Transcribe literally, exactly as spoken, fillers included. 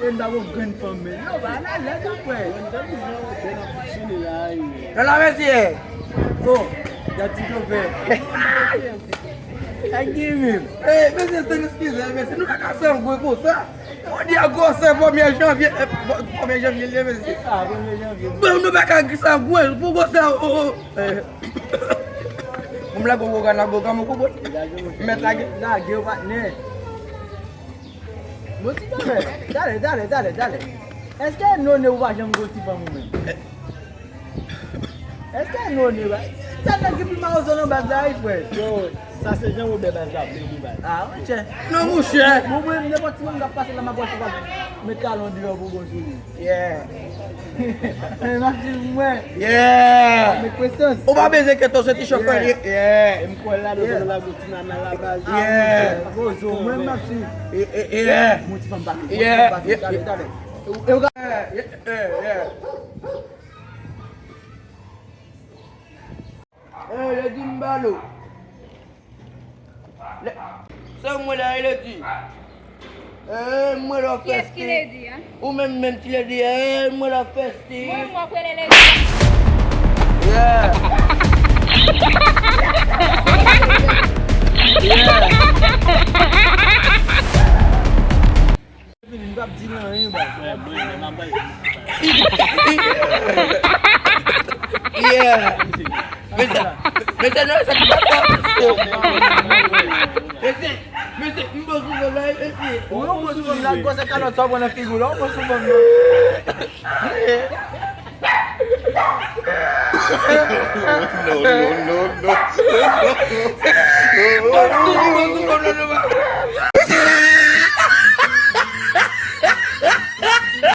M ta gon grenn fanm, men. Yo, ba, la, la, tou frè. Nan la, mesye. Bon, gad ti chofè. Ak ki menm? Eh, mesye, tann eskize, mesye. Nou pa ka sangwen konsa. On di a gwosè premye janvye, eh, premye janvye, li, mesye. Se sa, premye janvye. Bon, nou pa ka sangwen pou gwosè, oh, oh, eh. Bon, m lage w woga nan boka, mon konprann. Mèt lage. Lage yo, patnè. Bon, ti talè, talè, talè, talè, talè. Èske none ou pa janm gon ti fanm ou menm? Èske none, ba? Sa nèg ki pi mawozo nan baz la, wi, frè. Yo, sa se Jean Robert baz la, ap peye baz. Ah, monchè. Non, monchè. Bon, mwen, nenpòt ti moun k ap pase la, m ap wè si w ap met talon deyò pou bon sou li. Yeah. Eh, m ap swiv mwen. Yeah. Met prestans. Ou pa bezwen kèt, se ti chofè li ye. Yeah. E m kwè la, nou lage ti nana la baz. Yeah. Bozo, mwen, m ap swiv. Yeah. Mon ti fanm pase. Yeah. Mon ti fanm pase. Talè, talè. E w ka. Yeah, yeah, yeah. Eh, Lady Mbalo. Le, se mwen la, Lady. Eh, mwen la. Kiyès ki festi. Lady, hein? Ou menm menm ti Lady, eh, mwen la festi. Mwen, mwen kwele Lady. Yeah. Yeah. Vini, m p ap di l anyen, baz. Yeah. Mesye, mesye, non, sa ki pa fò, mesye. Mesye, mesye, m bon sou fanm la, mesye. Ou yon bon sou fanm la, gwosè kalòt sa w pran nan figi w la, ou bon sou fanm nan. No, no, no, no. M bon sou fanm la, non.